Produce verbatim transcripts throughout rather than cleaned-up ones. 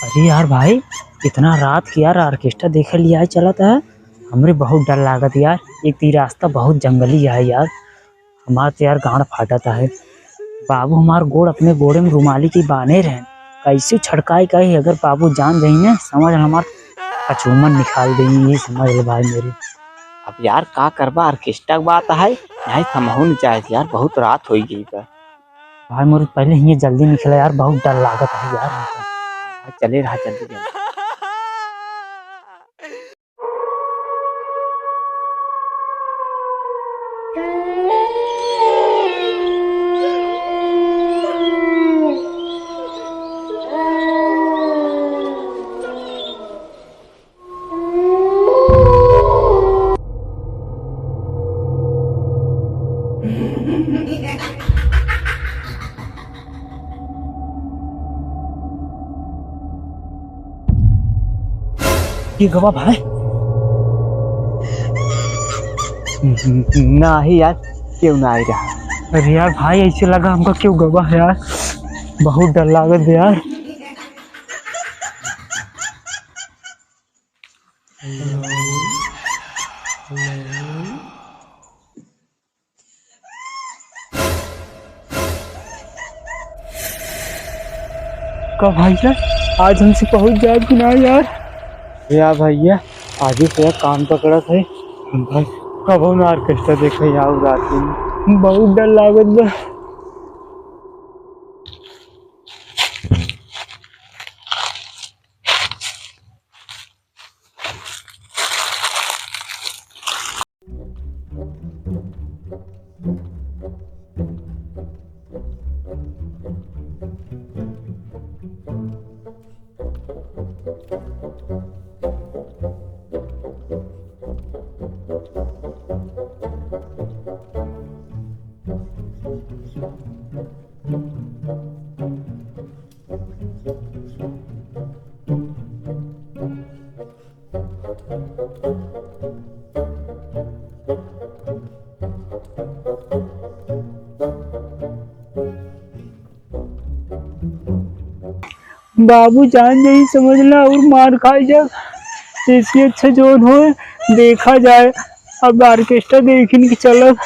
अरे यार भाई, इतना रात के यार orchestra देखे लिया चलत है, हमरे बहुत डर लागत यार। एक तो ई रास्ता बहुत जंगली है यार, हमार तो यार गांड फाटत है। बाबू हमार गोड़ अपने गोड़े में रुमाली की बांधे रहे, कैसे छटकाई कही, अगर बाबू जान जाई ना, समझ हमार कचूमन निकाल देई, ये समझ ले भाई मेरे। अब यार का करबा, orchestra के बात है, नहीं समझू न चाहे यार, बहुत रात हो गई बा। भाई मोर पहले हियाँ जल्दी निकला यार, बहुत डर लागत है यार हमको। भाई चले रहा जल्दी जल्दी। के गवा भाई? नाही यार, केहू ना आई रहा। अरे यार भाई, ऐसे लगा हमका केहू गवा है यार, बहुत डर लागत बा यार। का भैया, आज हमसे पहुँच जाए कि ना यार? या भैया, आज ही से काम पकड़त है। हम भाई कबो ना orchestra देखे आओ रात में। बहुत डर लागत बा। बाबू जान जाई समझ ला और मार खाई जा, इससे अच्छा जौन हो देखा जाए। अब orchestra देखिन के चलब।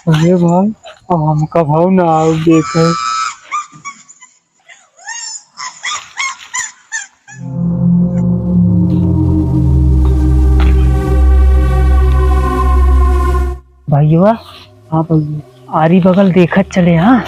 अरे भाई, अब हमका भाव ना आओ देखे। भैया, हाँ भैया। आरी बगल देखत चले, हाँ?